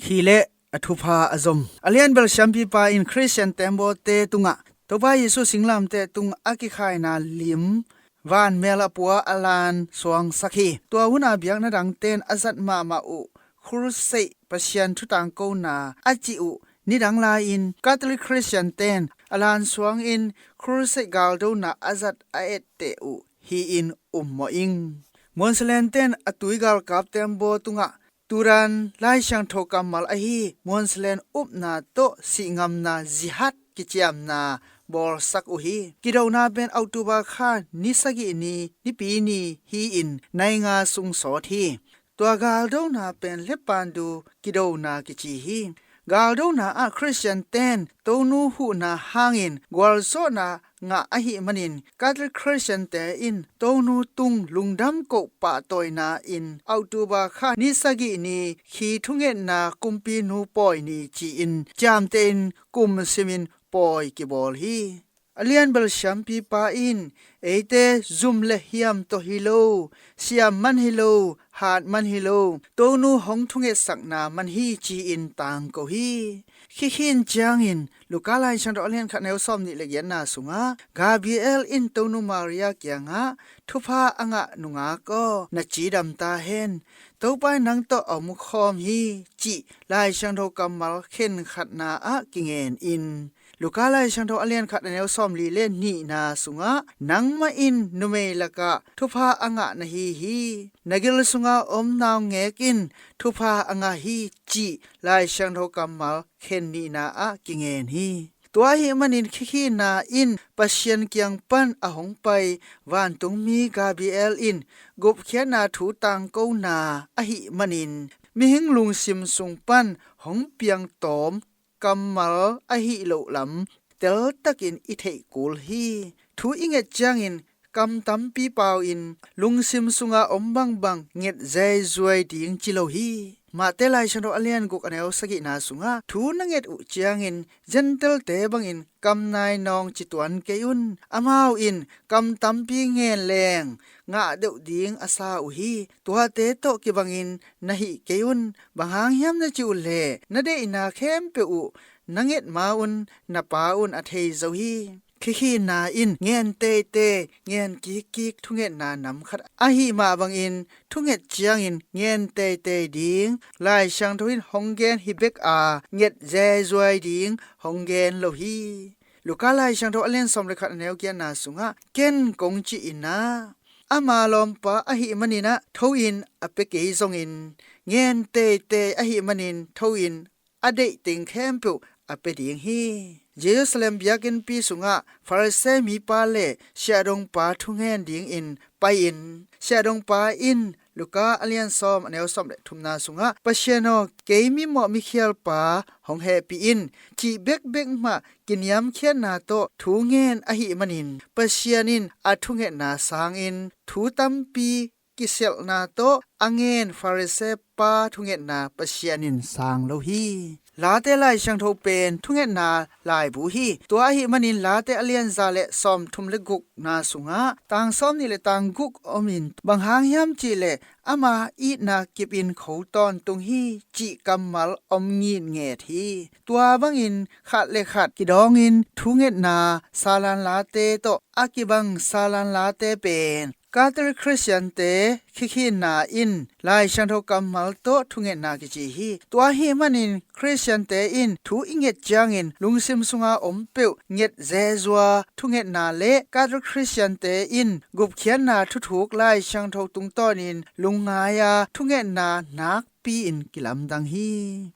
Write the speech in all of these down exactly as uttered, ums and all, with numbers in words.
thi le a thupha a zom. A lianbel siampipa in Khristian teembaw te tungah Topa Jesu singlamteh tung a kikhaina lim vanmel a pua a lan suangsak hi. Tua hun a biakna dangten a zat mahmah uh Crusade, Pasian thu tangkona a cih uh nidang lai-in Catholic Khristian ten a lan suangin Crusade galdona a zat a etteh uh hi-in ummawh ing. Muansilh ten a tui galkap teembaw tungah tudan Laisiangtho kammal ahi muansilh upna tawh sihngamna, jihad kiciamna bawlsak uh hi. Kidona pen October kha ni sagih ni, Nipi ni hi-in nai nga sung sawt hi. Tua galdona pen Lepandu kidona kici hi. Galdona ah Khristian ten Tonu huhna hangin gualzawhna ngah ahih manin Catholic Khristian te in Tonu tung lungdam koh pahtawina in October kha ni sagih ni khi thungetna kumpinu pawi ni ci-in ciamtehin kum simin pawi kibawl hi. A lianbel siampipa in eite zum le hiam tawh hi lo, siam man hi lo, hat man hi lo, Tonu hong thungetsakna man hi ci-in tangko hi. Khikhin ciangin Luka Laisiangtho a lian khat neu sawm nih le giatna sungah Gabriel in Tonu Maria kiangah, "Thupha a ngah nungak aw, na cidam ta hen. Topa in nang tawh a om khawm hi," cih Laisiangtho kammal khenkhatna ah kingen in Luka Laisiangtho a lian khat a neu sawm li le nihna sungah, "Nangmah in numei lakah thupha a ngah na hi hi. Na gil sunga om naungek in thupha a ngah hi," cih Laisiangtho kammal khen nihna ah kingen hi. Tua ahih manin khikhinna in Pasian kiang pan a hong pai vantungmi Gabriel in gupkhiatna thu tangkona ahih manin mihing lungsim sung pan hong piang tawm kammal ahih loh lam teltakin i theih kul hi. Thu i nget ciangin kam tampi pau-in lungsim sunga om bangbang nget zeizuai ding ci lo hi. Mate Laisiangtho a lian guk a neu sagihna sungah, "Thu na nget uh ciangin Gentile te bangin kam nai nawng ci tuan kei un. Amau in kam tampi ngen leng ngah deuh ding a sa uh hi. Tuate tawh kibangin na hih kei un. Bang hang hiam na cih uh leh na deihna khempeuh uh na nget ma un na Pa un a thei zo hi." Khikhinna in ngen teitei, ngen kikkik thungetna nam khat ahih mah bangin thunget ciangin ngen teitei ding Laisiangtho in hong gen hi bek a, nget zeizuai ding hong gen lo hi. Luka Laisiangtho a lian sawm le khat a neu giatna sungah, "Ken kong ci-in ah, ama lawmpa ahih manin ah tho-in a pia kei zongin, ngen teitei ahih manin tho-in a deih teng khempeuh a pia ding hi." Jerusalem biakinnpi sungah Pharisee mipa le siahdongpa thungen dingin pai-in, siahdongpa in Luka a lian sawm a neu sawm le thumna sungah, "Pasian aw, kei mimawh mikhialpa hong hehpih in," cih bekbek mah kiniamkhiatna tawh thu ngen ahih manin Pasian in a thungetna sangin thu tampi kiselhna tawh a ngen Pharisee pa thungetna Pasian in sang lo hi. Late Laisiangtho pen thungetna laibu hi. Tua ahih manin Late a lian za le sawm thum le gukna sungah tang sawm nih le tang guk omin, "Bang hang hiam cih leh ama itna kipin kho tawntung hi," cih kammal om ngitnget hi. Tua bangin khat le khat kidawngin thungetna salan late tawh a kibang salan late pen Catholic Khristian te khikhinna in Laisiangtho kammal tawh thungetna kici hi. Tua ahih manin Khristian te in thu i nget ciangin lungsim sunga om peuh nget zezua thungetna le Catholic Khristian te in gupkhiatna thuthuk Laisiangtho tungtawnin lungngai-a thungetna nak pi-in kilamdang hi.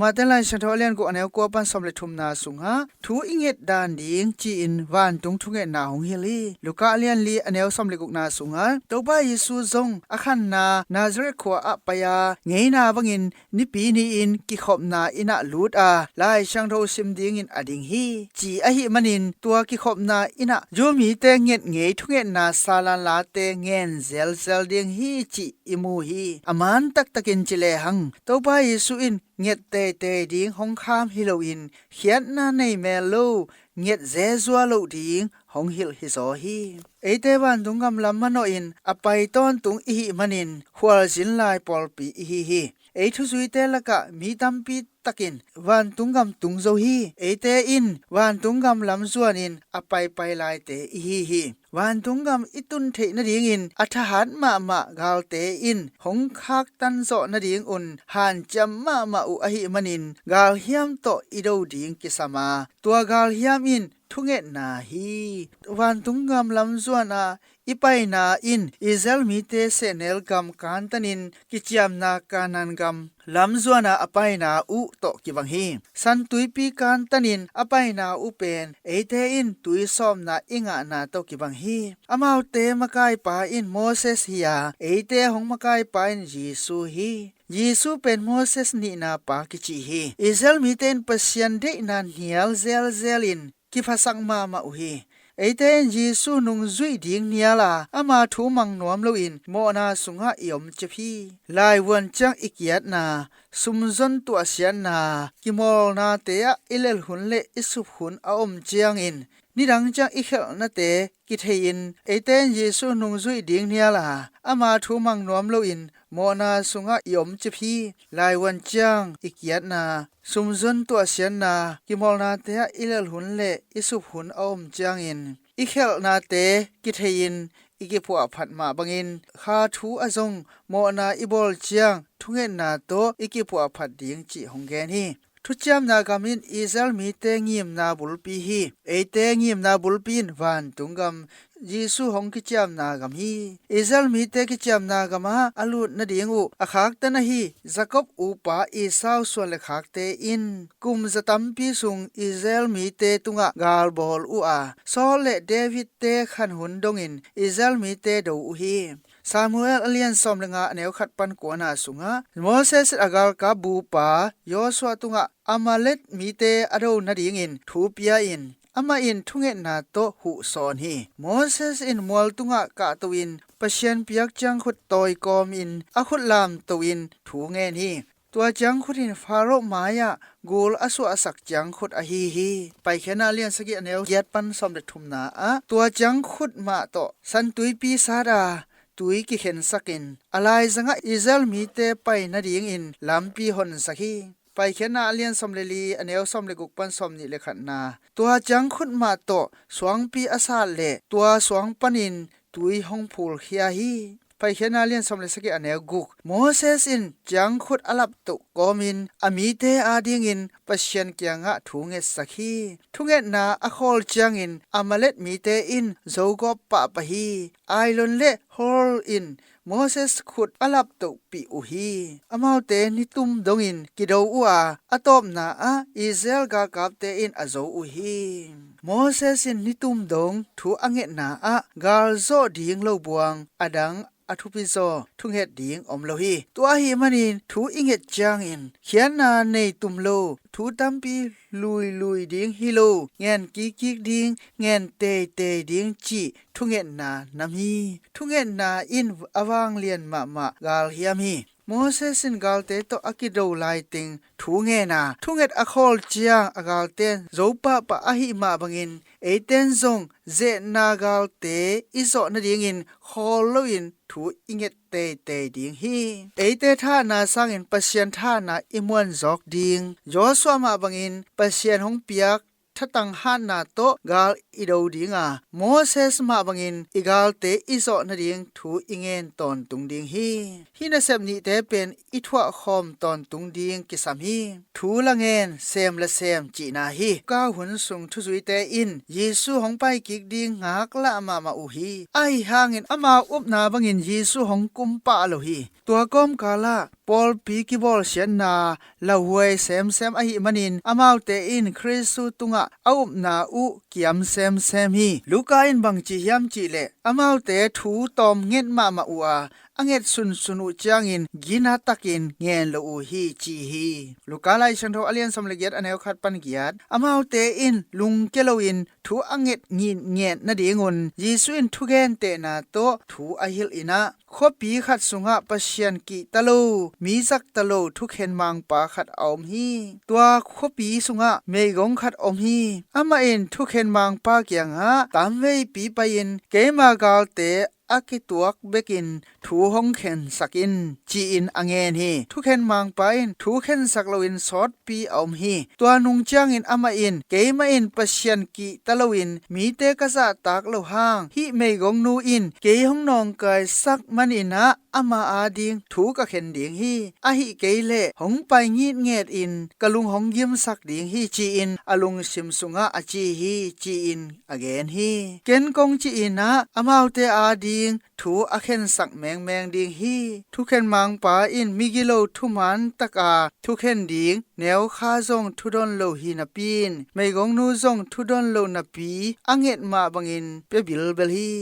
Mate Laisiangtho a lian guk a neu kua pan sawm le thumna sungah, "Thu i nget dan ding ci-in vantung thungetna hong hilh hi." Luka a lian li a neu sawm le gukna sungah, "Topa Jesu zong a khanna Nazareth khua ah pai-a ngeina bangin Nipi ni-in kikhopna inn ah lut a, Laisiangtho sim dingin a ding hi," ci ahih manin tua kikhopna inn ah Jew mite nget ngei thungetna salan late ngen zelzel ding hi cih i mu hi. A man taktakin ci lehang, Topa Jesu in nget teitei ding hong kham hi loin, khiatna nei mel lo, nget zezua loh ding hong hilh hizaw hi. Eite vantung gam lam manawhin a pai tawntung i hih manin khualzin lai pawlpi i hi hi. Ei thuzuite lakah mi tampi takin vantung gam tung zo hi. Eite in vantung gam lam zuanin a paipai laite i hi hi. Vantung gam i tun theih nadingin a thahat mahmah galte in hong khaktan zawh nadingun hanciam mahmah uh ahih manin galhiam tawh i do ding kisam a, tua galhiam in thungetna hi. Vantung gam lam zuan a i paina in Israel mite sehnel gam kantanin kiciamna Kanaan gam lam zuana a paina uh tawh kibang hi. San tuipi kantanin a paina uh pen eite in tui sawmna i ngahna tawh kibang hi. Amaute makaipa in Moses hi a, eite hong makaipa in Jesu hi. Jesu pen Moses nihna pa kici hi. Israel mite in Pasian deihna nial zelzel in kiphasak mahmah uh hi. Eite in Jesu nungzuih ding nial a, ama thu mang nuam loin mawhna sungah i om cip hi. Laivuan ciang i kiatna, sumzon tuahsiatna, kimawlnate ah i lelhun le i suphun a om ciangin nidang ciang i khelhnate kithei-in eite in Jesu nungzuih ding nial a, ama thu mang nuam loin mawhna sungah i om cip hi. Laivuan ciang i kiatna, sumzon tuahsiatna, kimawlnate ah i lelhun le i suphun a om ciangin i khelhnate kithei-in i kiphuahphat mah bangin kha thu ah zong mawhna i bawl ciang thungetna tawh i kiphuahphat ding cih hong gen hi. Thuciamna gam in Israel mite ngimna bulpi hi. Eite ngimna bulpi in vantung gam, Jesu hong kiciamna gam hi. Israel mite kiciamna gamah a lut nading uh a khaktan ahi Jacob upa Esau suan le khakte in kum za tampi sung Israel mite tungah galbawl uh a, Saul le David te khan hun dongin Israel mite do uh hi. Samuel a lian sawm le nga a neu khat pan kuana sungah Moses in a galkap bupa Joshua tungah Amalek mite a do nadingin thu pia-in amah in thungetna tawh huh sawn hi. Moses in mual tungah kahto-in Pasian piak ciangkhut tawi kawmin a khut lamto-in thu ngen hi. Tua ciangkhut in Faro mai-ah gul a suahsak ciangkhut ahi hi. Paikhiatna a lian sagih a neu giat pan sawm le thumna ah tua ciangkhut mah tawh San tuipi sat a tui kikhensakin a laizangah Israel mite pai nadingin lampi honsak hi. Paikhiatna a lian sawm le li a neu sawm le guk pan sawm nih le khatna, tua ciangkhut mah tawh suangpi a sat le tua suang panin tui hong phulkhia hi. Paikhiatna a lian sawm le sagih a neu guk, Moses in ciangkhut a laptoh kawmin a mite adingin Pasian kiangah thu ngetsak hi. Thungetna a khawl ciangin Amalek mite in zogawp pahpah hi. Ailon le Hor in Moses khut a laptohpih uh hi. Amaute nitum dongin kido uh a, a tawpna ah Israel galkapte in a zo uh hi. Moses in nitum dong thu a ngetna ah galzawh ding lo buang a dang a thupizaw thunget ding om lo hi. Tua ahih manin thu i nget ciangin khiatna nei tum lo, thu tampi luilui ding hi lo, ngen kikkik ding, ngen teitei ding cih thungetna nam hi. Thungetna in a vanglian mahmah galhiam hi. Moses in galte tawh a kido laiteng thu ngen a, thunget a khawl ciang a galten zo pahpah ahih mah bangin eiten zong zehna galte i zawh nadingin khawl loin thu i nget teitei ding hi. Eite thahatna sangin Pasian thahatna i muanzawk ding. Joshua mah bangin Pasian hong piak thatang hatna tawh gal i do ding a, Moses mah bangin i galte i zawh nading thu i ngen tawntung ding hi. Hih nasep nihte pen i thuahkhawm tawntung ding kisam hi. Thu la ngen, sem la sem cihna hi. Kau hun sung thuzuite in Jesu hong paikik ding ngaklah mahmah uh hi. Ahi hangin amau upna bangin Jesu hong kumpah lo hi. Tua kawmkalah pawlpi kibawlsiatna lauhuai semsem ahih manin amaute in Khristu tungah a upna uh kiam semsem hi. Luka in bangci hiam cihleh amaute thu tawm nget mahmah uh a, a nget sunsun uh ciangin gina takin ngen lo uh hi ci hi. Luka Lai Siangtho a lian sawm le giat a neu khat pan giat, amaute in lungkia loin thu a nget ngitnget nadingun Jesu in thugentehna tawh thu a hilh inah khuapi khat sungah Pasian kihta lo, mi zakta lo thukhen mangpa khat a om hi. Tua khuapi sungah meigong khat om hi. Amah in thukhen mangpa kiangah tamveipi pai-in keima galte a kituak bekin thu hong khensak in, ci-in a ngen hi. Thukhen mangpa in thu khensak loin sawtpi a om hi. Tua nung ciangin amah in, keimah in Pasian kihta loin mite ka zahtak lo hang, hih meigongnu in kei hong nawngkaisak maninah ama ading thu ka khen ding hi. Ahih kei leh hong pai ngitnget in ka lung hong gimsak ding hi, ci-in a lungsim sungah a ci hi, ci-in a gen hi. Ken kong ci-inah amaute ading thu a khensak mengmeng ding hi. Thukhen mangpa in migilo thuman taka thukhen ding neukha zong thudon lo hi napi-in, meigongnu zong thudon lo napi a nget mah bangin pia bilbel hi.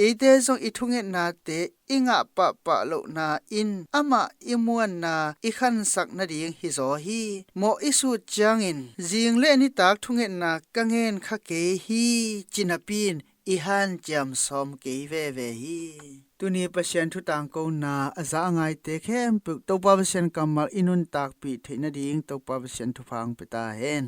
Eite zong i thungetnate i ngah pahpah lohna in amah i muanna i khansak nading hizaw hi. Mawh i sut ciangin, zing le nitak thungetna ka ngen kha kei hi, ci napi-in i hanciam sawm kei veve hi. Tuni Pasian thu tangkona a za a ngaite khempeuh Topa Pasian kammal i nuntakpih theih nading Topa Pasian thupha hong pia ta hen.